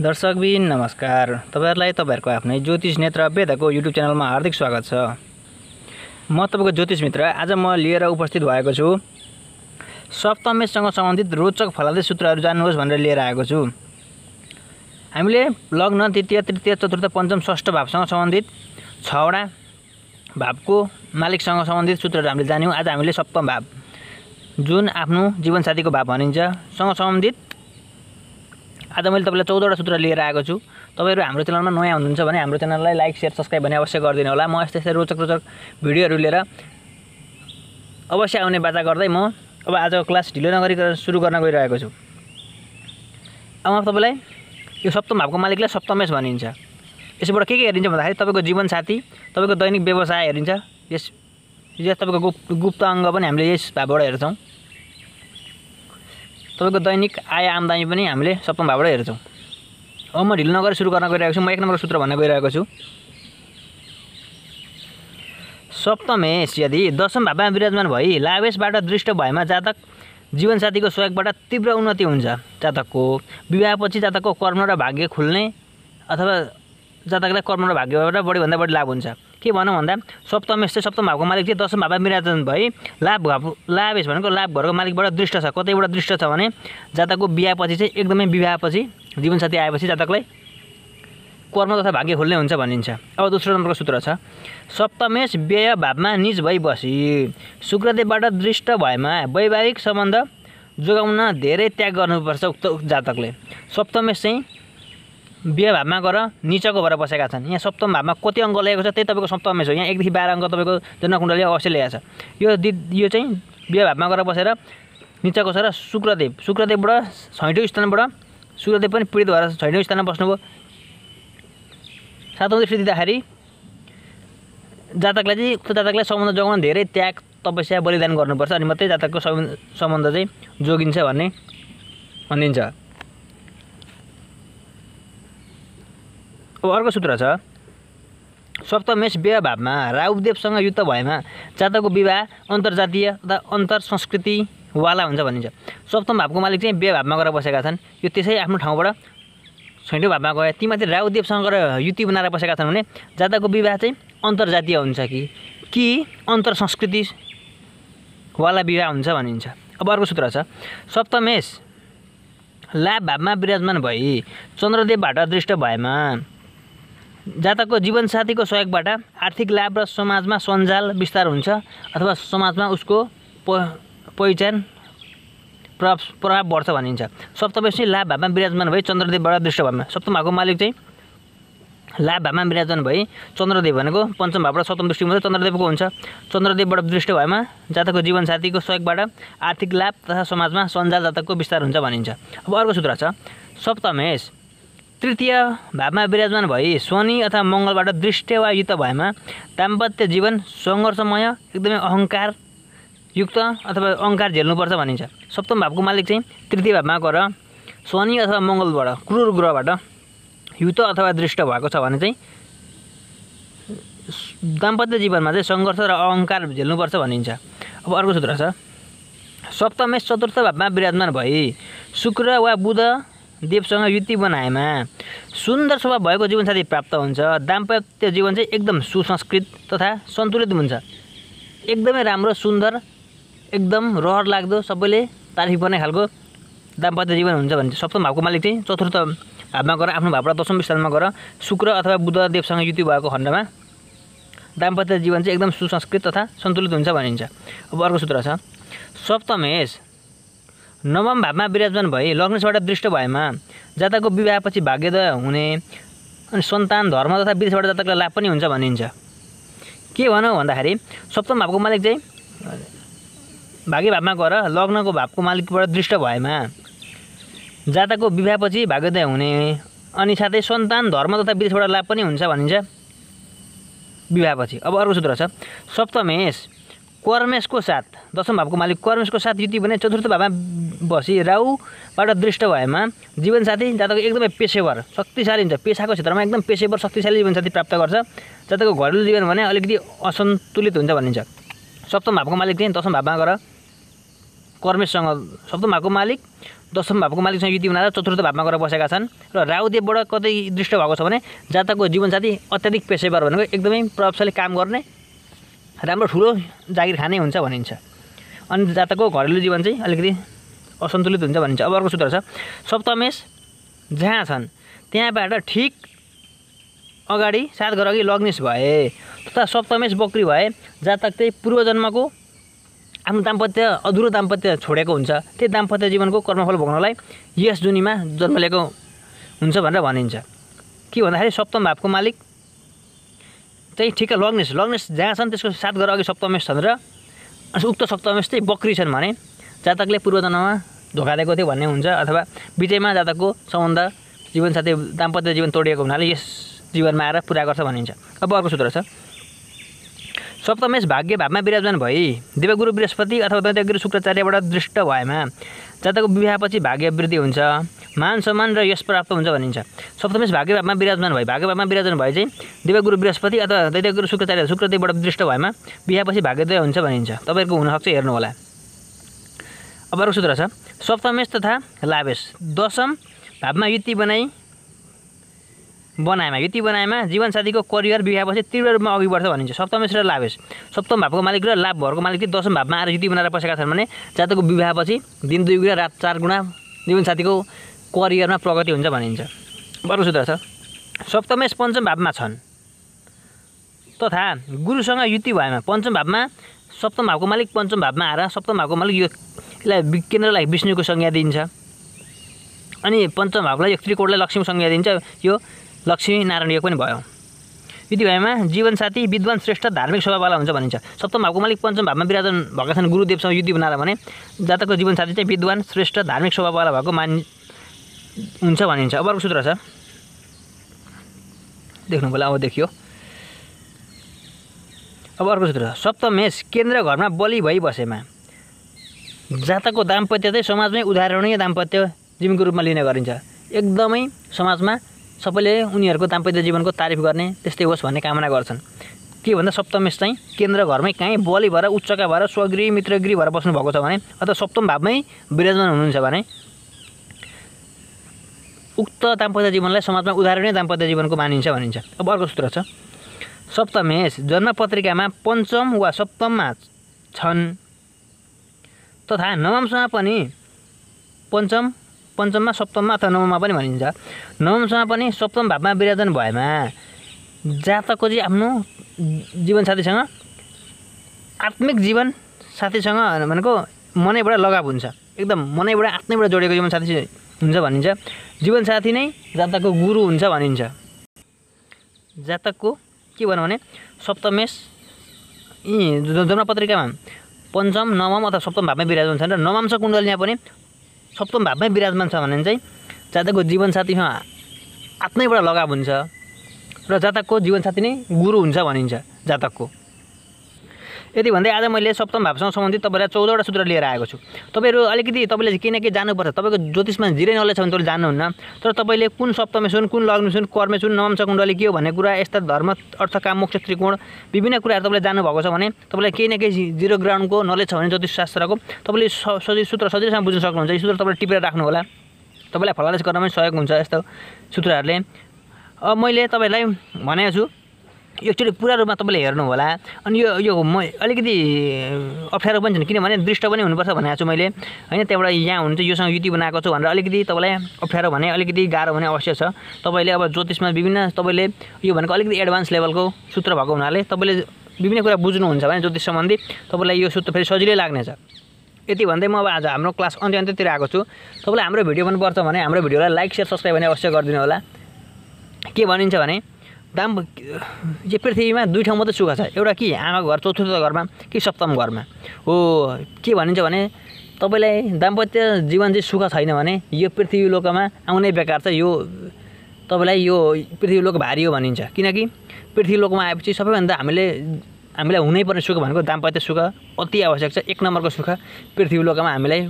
दर्शकबिन नमस्कार। तपाईहरुलाई तपाईहरुको आफ्नै ज्योतिष नेत्र वेदको युट्युब च्यानलमा हार्दिक स्वागत छ। म तपाईको ज्योतिष मित्र आज म लिएर उपस्थित भएको छु सप्तमेशसँग सम्बन्धित रोचक फलादे सूत्रहरू जान्नुहोस् भनेर लिएर आएको छु। हामीले लग्न, द्वितीय, तृतीय, चतुर्थ, पञ्चम, षष्ठ भावसँग सम्बन्धित 6 वटा भावको मालिकसँग सम्बन्धित सूत्रहरू हामीले जान्यौं। आज हामीले सप्तम भाव जुन आफ्नो जीवनसाथीको भाव भनिन्छ सँग सम्बन्धित आज मैले तपाईलाई 14 वटा सूत्र लिएर आएको छु। तपाईहरु हाम्रो च्यानलमा नयाँ हुनुहुन्छ भने हाम्रो च्यानललाई लाइक, शेयर, सब्स्क्राइब भने अवश्य गरिदिनु होला। म यस्तै रोचक भिडियोहरू लिएर अवश्य आउने बाचा गर्दै म अब आजको क्लास ढिलो नगरिकन सुरु गर्न गइरहेको छु। अब तपाईलाई यो सप्तम भावको मालिकलाई सप्तमेश भनिन्छ। यसबाट के हेरिन्छ भन्दाखेरि तपाईको जीवनसाथी, तपाईको दैनिक व्यवसाय हेरिन्छ। यस तपाईको गुप्त अङ्ग पनि हामीले यस भावबाट हेर्छौं। तपाईको दैनिक आय आम्दानी पनि हामीले सप्तम भावबाट हेर्छौं। अब म ढिलो नगरी सुरु गर्न गइरहेको छु। म 1 नम्बर सूत्र भन्न गइरहेको छु। सप्तमेश यदि दशम भावमा विराजमान भई लाभेशबाट दृष्ट भएमा जातक जीवनसाथीको सहयोगबाट तीव्र उन्नति हुन्छ। जातकको विवाहपछि जातकको कर्म र भाग्य खुल्ने अथवा जातकलाई कर्म र भाग्यबाट बढी भन्दा बढी लाभ हुन्छ। के भनौं भन्दा सप्तमेश चाहिँ सप्तम भावको मालिक चाहिँ दशम भावमा विराजमान भई लाभेश भनेको लाभ घरको मालिकबाट दृष्ट छ। कतैबाट दृष्ट छ भने जातकको बिहापछि चाहिँ एकदमै विवाहपछि जीवनसाथी आएपछि जातकलाई कर्म तथा भाग्य खुल्ने हुन्छ भनिन्छ। अब दोस्रो नम्बरको सूत्र छ सप्तमेश व्यय भावमा निज भई बसी शुक्रदेवबाट दृष्ट भएमा वैवाहिक सम्बन्ध जोगाउन धेरै त्याग गर्नुपर्छ। उक्त जातकले सप्तमेश चाहिँ व्यय भावमा गएर नीचको भएर बसेका छन्। यहाँ सप्तम भावमा कति अङ्क ल्याएको छ त्यही तपाईको सप्तमेश हो। यहाँ 1 देखि 12 अङ्क तपाईको जन्मकुण्डली अवश्य ल्याएको छ। यो चाहिँ व्यय भावमा गएर बसेर नीचको छ र शुक्रदेवबाट 6औं स्थानबाट शुक्रदेव पनि पीडित भएर 6औं स्थानमा बस्नुभयो। 7औं दृष्टि दिँदाखेरि जातकलाई चाहिँ उक्त जातकलाई सम्बन्ध जोगाउन धेरै त्याग, तपस्या, बलिदान गर्नुपर्छ अनि मात्रै जातकको सम्बन्ध चाहिँ जोगिन्छ भन्ने भनिन्छ। अब अर्को सूत्र छ सप्तमेश व्यय भावमा राहुदेवसँग युक्त भएमा जातकको विवाह अन्तर्जातीय तथा अन्तर संस्कृति वाला हुन्छ भनिन्छ। सप्तम भावको मालिक चाहिँ व्यय भावमा गएर बसेका छन्। यो त्यसै आफ्नो ठाउँबाट 6औं भावमा गए तीमध्ये राहुदेवसँग गएर युति बनाएर बसेका छन् भने जातकको विवाह चाहिँ अन्तर्जातीय हुन्छ कि अन्तर संस्कृति वाला विवाह हुन्छ भनिन्छ। अब अर्को सूत्र छ सप्तमेश लाभ भावमा विराजमान भई चन्द्रदेवबाट दृष्ट भएमा जातकको जीवनसाथीको सहयोगबाट आर्थिक लाभ र समाजमा सञ्जाल विस्तार हुन्छ अथवा समाजमा उसको पहिचान प्रभाव बढ्छ भनिन्छ। सप्तमेश चाहिँ लाभ भावमा विराजमान भई चन्द्रदेवबाट दृष्ट भएमा सप्तम भावको मालिक चाहिँ लाभ भावमा विराजमान भई चन्द्रदेव भनेको पञ्चम भावबाट 7औं दृष्टि मात्रै चन्द्रदेवको हुन्छ। चन्द्रदेवबाट दृष्ट भएमा जातकको जीवनसाथीको सहयोगबाट आर्थिक लाभ तथा समाजमा सञ्जाल जातकको विस्तार हुन्छ भनिन्छ। अब अर्को सूत्र छ सप्तमेश तृतीय भावमा विराजमान भई शनि अथवा मङ्गलबाट दृष्ट वा युक्त भएमा दाम्पत्य जीवन सङ्घर्षमय एकदमै अहङ्कार युक्त अथवा अहङ्कार झेल्नुपर्छ भनिन्छ। सप्तम भावको मालिक चाहिँ तृतीय भावमा गएर शनि अथवा मङ्गलबाट क्रूर ग्रहबाट युक्त अथवा दृष्ट भएको छ भने चाहिँ दाम्पत्य जीवनमा चाहिँ सङ्घर्ष र अहङ्कार झेल्नुपर्छ भनिन्छ। अब अर्को सूत्र छ सप्तमेश चतुर्थ भावमा विराजमान भई शुक्र वा बुध देवसँग युति बनाएमा सुन्दर स्वभाव भएको जीवनसाथी प्राप्त हुन्छ। दाम्पत्य जीवन चाहिँ एकदम सुसंस्कृत तथा सन्तुलित हुन्छ। एकदमै राम्रो, सुन्दर, एकदम रहर लाग्दो, सबैले तारिफ गर्ने खालको दाम्पत्य जीवन हुन्छ भन्छ। सप्तम भावको मालिक चाहिँ चतुर्थ भावमा गएर आफ्नो भावबाट 10औं स्थानमा गएर शुक्र अथवा बुध देवसँग युति भएको खण्डमा दाम्पत्य जीवन चाहिँ एकदम सुसंस्कृत तथा सन्तुलित हुन्छ भनिन्छ। अब अर्को सूत्र छ सप्तमेश नवम भावमा विराजमान भई लग्नेशबाट दृष्ट भएमा जातकको विवाहपछि भाग्योदय हुने अनि सन्तान, धर्म तथा विदेशबाट जातकलाई लाभ पनि हुन्छ भनिन्छ। के भनौँ भन्दाखेरि सप्तम भावको मालिक चाहिँ भाग्य भावमा गएर लग्नको भावको मालिकबाट दृष्ट भएमा जातकको विवाहपछि भाग्योदय हुने अनि साथै सन्तान, धर्म तथा विदेशबाट लाभ पनि हुन्छ भनिन्छ विवाहपछि। अब अर्को सूत्र छ सप्तमेश कर्मेशको साथ दशम भावको मालिक कर्मेशको साथ युति भने चतुर्थ भावमा बसी राहुबाट दृष्ट भएमा जीवनसाथी जातकको एकदमै पेशेवर शक्तिशाली हुन्छ। पेशाको क्षेत्रमा एकदम पेशेवर शक्तिशाली जीवनसाथी प्राप्त गर्छ। जातकको घरेलु जीवन भने अलिकति असन्तुलित हुन्छ भनिन्छ। सप्तम भावको मालिक चाहिँ दशम भावमा गएर कर्मेशसँग सप्तम भावको मालिक दशम भावको मालिकसँग युति बनाएर चतुर्थ भावमा गएर बसेका छन् र राहुदेवबाट कतै दृष्ट भएको छ भने जातकको जीवनसाथी अत्याधिक पेशेवर भनेको एकदमै प्रभावशाली काम गर्ने राम्रो ठुलो जागिर खाने हुन्छ भनिन्छ। अनि जातकको घरेलु जीवन चाहिँ अलिकति असन्तुलित हुन्छ भनिन्छ। अब अर्को सूत्र छ सप्तमेश जहाँ छन् त्यहाँबाट ठिक अगाडि 7 घर अघि लग्नेश भए तथा सप्तमेश बक्री भए जातक चाहिँ पूर्वजन्मको आफ्नो दाम्पत्य अधुरो दाम्पत्य छोडेको हुन्छ। त्यही दाम्पत्य जीवनको कर्मफल भोग्नलाई यस जुनीमा जन्म लिएको हुन्छ भनेर भनिन्छ। के भन्दाखेरि सप्तम भावको मालिक चाहिँ ठिक लग्नेश जहाँ छन् त्यसको 7 घर अघि सप्तमेश छन् र उक्त सप्तमेश चाहिँ बक्री छन् भने जातकले पूर्वजन्ममा धोका दिएको थियो भन्ने हुन्छ अथवा बिचैमा जातकको सम्बन्ध जीवनसाथी दाम्पत्य जीवन तोडिएको हुनाले यस जीवनमा आएर पुरा गर्छ भनिन्छ। अब अर्को सूत्र छ सप्तमेश भाग्य भावमा विराजमान भई देवगुरु बृहस्पति अथवा दैत्यगुरु शुक्राचार्यबाट दृष्ट भएमा जातकको विवाहपछि भाग्य वृद्धि हुन्छ, मान सम्मान र यश प्राप्त हुन्छ भनिन्छ। सप्तमेश भाग्य भावमा विराजमान भए चाहिँ देवगुरु बृहस्पति अथवा दैत्यगुरु शुक्राचार्य शुक्रदेवबाट दृष्ट भएमा विवाहपछि भाग्योदय हुन्छ भनिन्छ। तपाईँहरूको हुनसक्छ हेर्नु होला। अब अर्को सूत्र छ सप्तमेश तथा लाभेश दशम भावमा युति बनाएमा जीवनसाथीको करियर विवाहपछि तीव्र रूपमा अघि बढ्छ भनिन्छ। सप्तमेश र लाभेश सप्तम भावको मालिक र लाभ भरको मालिक चाहिँ दशम भावमा आएर युति बनाएर बसेका छन् भने जातकको विवाहपछि दिन 2 गुणा रात 4 गुणा जीवनसाथीको करियरमा प्रगति हुन्छ भनिन्छ। अर्को सूत्र छ सप्तमेश पञ्चम भावमा छन् तथा गुरुसँग युति भएमा पञ्चम भावमा सप्तम भावको मालिक पञ्चम भावमा आएर सप्तम भावको मालिक यसलाई केन्द्रलाई विष्णुको संज्ञा दिन्छ अनि पञ्चम भावलाई त्रिकोणलाई लक्ष्मीको संज्ञा दिन्छ। यो लक्ष्मी नारायण योग पनि भयो। युति भएमा जीवनसाथी विद्वान श्रेष्ठ धार्मिक स्वभाववाला हुन्छ भनिन्छ। सप्तम भावको मालिक पञ्चम भावमा विराजमान भएका छन् गुरुदेवसँग युति बनाएर भने जातकको जीवनसाथी चाहिँ विद्वान श्रेष्ठ धार्मिक स्वभाववाला भएको हुन्छ भनिन्छ। अब अर्को सूत्र छ देख्नु होला। अब देखियो अब अर्को सूत्र सप्तमेश केन्द्र घरमा बलि भई बसेमा जातकको दाम्पत्य चाहिँ समाजमै उदाहरणीय दाम्पत्य जीवनको रूपमा लिने गरिन्छ। एकदमै समाजमा सबैले उनीहरूको दाम्पत्य जीवनको तारिफ गर्ने त्यस्तै होस् भन्ने कामना गर्छन्। के भन्दा सप्तमेश चाहिँ केन्द्र घरमै कहीँ बलि भएर उच्चका भएर स्वगृह मित्रगृह भएर बस्नु भएको छ भने अथवा सप्तम भावमै विराजमान हुनुहुन्छ भने उक्त दाम्पत्य जीवनलाई समाजमा उदाहरणीय दाम्पत्य जीवनको मानिन्छ भनिन्छ। अब अर्को सूत्र छ सप्तमेश जन्मपत्रिकामा पञ्चम वा सप्तममा छन् तथा नवमसँग पनि पञ्चममा सप्तममा अथवा नवममा पनि भनिन्छ। नवमसँग पनि सप्तम भावमा विराजमान भएमा जातकको चाहिँ आफ्नो जीवनसाथीसँग आत्मिक जीवन साथीसँग भनेको मनैबाट लगाव हुन्छ, एकदम मनैबाट आत्मैबाट जोडिएको जीवनसाथी हुन्छ भनिन्छ। जीवनसाथी नै जातकको गुरु हुन्छ भनिन्छ। जातकको के भन्नु भने सप्तमेश जन्मपत्रिकामा पञ्चम नवम अथवा सप्तम भावमै विराजमान छन् र नवमसँग कुण्डलीमा पनि सप्तम भावमै विराजमान छ भने चाहिँ जातकको जीवनसाथीसँग आत्मैबाट लगाव हुन्छ र जातकको जीवनसाथी नै गुरु हुन्छ भनिन्छ जातकको। यति भन्दै आज मैले सप्तम भावसँग सम्बन्धित तपाईँलाई 14वटा सूत्र लिएर आएको छु। तपाईँहरू अलिकति तपाईँले केही न केही जान्नुपर्छ। तपाईँको ज्योतिषमा जिरै नलेज छ भने तपाईँले जान्नुहुन्न, तर तपाईँले कुन सप्तमेश हुन्, कुन लग्नेश हुन्, कर्मेश हुन्, नवमसँग कुण्डली के हो भन्ने कुरा, यस्ता धर्म अर्थ काम मोक्ष त्रिकोण विभिन्न कुराहरू तपाईँले जान्नुभएको छ भने तपाईँलाई केही न केही जिरो ग्राउन्डको नलेज छ भने ज्योतिष शास्त्रको तपाईँले सजिलोसँग बुझ्न सक्नुहुन्छ। यो सूत्र तपाईँले टिपेर राख्नु होला, तपाईँलाई फलादेश गर्नमा पनि सहयोग हुन्छ यस्तो सूत्रहरूले। अब मैले तपाईँलाई भनेको छु एकचोटि पुरा रूपमा तपाईँले हेर्नु होला। अनि यो म अलिकति अप्ठ्यारो पनि छैन किनभने दृष्ट पनि हुनुपर्छ भनेको छु मैले होइन। त्यहाँबाट यहाँ हुन्छ योसँग युति बनाएको छु भनेर अलिकति तपाईँलाई अप्ठ्यारो भने अलिकति गाह्रो भने अवश्य छ। तपाईँले अब ज्योतिषमा विभिन्न तपाईँले यो भनेको अलिकति एडभान्स लेभलको सूत्र भएको हुनाले तपाईँले विभिन्न कुरा बुझ्नुहुन्छ भने ज्योतिष सम्बन्धी तपाईँलाई यो सूत्र फेरि सजिलै लाग्नेछ। यति भन्दै म अब आज हाम्रो क्लास अन्त्यतिर आएको छु। तपाईँलाई हाम्रो भिडियो मनपर्छ भने हाम्रो भिडियोलाई लाइक सेयर सब्सक्राइब भने अवश्य गरिदिनु होला। के भनिन्छ भने यो पृथ्वीमा 2 ठाउँ मात्रै सुख छ, एउटा कि आमाको घर चतुर्थ घरमा कि सप्तम घरमा हो। के भनिन्छ भने तपाईँलाई दाम्पत्य जीवन चाहिँ सुख छैन भने यो पृथ्वी लोकमा आउनै बेकार छ, यो तपाईँलाई यो पृथ्वी लोक भारी हो भनिन्छ। किनकि पृथ्वी लोकमा आएपछि सबैभन्दा हामीलाई हुनैपर्ने सुख भनेको दाम्पत्य सुख अति आवश्यक छ। 1 नम्बरको सुख पृथ्वी लोकमा हामीलाई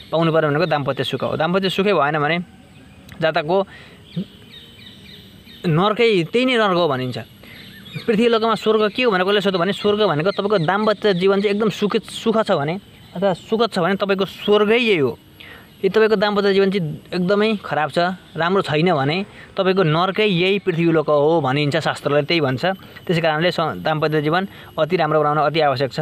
पाउनुपर्ने भनेको दाम्पत्य सुख हो। दाम्पत्य सुखै भएन भने जातकको नर्कै त्यही नै नर्क हो भनिन्छ। पृथ्वी लोकमा स्वर्ग के हो भनेर कसले सोध्यो भने स्वर्ग भनेको तपाईँको दाम्पत्य जीवन चाहिँ एकदम सुख छ भने अथवा सुखद छ भने तपाईँको स्वर्गै यही हो। यदि तपाईँको दाम्पत्य जीवन चाहिँ एकदमै खराब छ, राम्रो छैन भने तपाईँको नर्कै यही पृथ्वीलोक हो भनिन्छ, शास्त्रले त्यही भन्छ। त्यसै कारणले दाम्पत्य जीवन अति राम्रो बनाउन अति आवश्यक छ।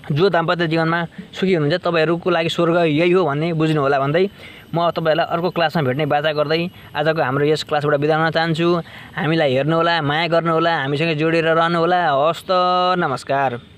जो दाम्पत्य जीवनमा सुखी हुनुहुन्छ तपाईँहरूको लागि स्वर्ग यही हो भन्ने बुझ्नु होला भन्दै म तपाईँहरूलाई अर्को क्लासमा भेट्ने बाचा गर्दै आजको हाम्रो यस क्लासबाट बिदा हुन चाहन्छु। हामीलाई हेर्नुहोला, माया गर्नुहोला, हामीसँग जोडिएर रहनुहोला। हवस् त, नमस्कार।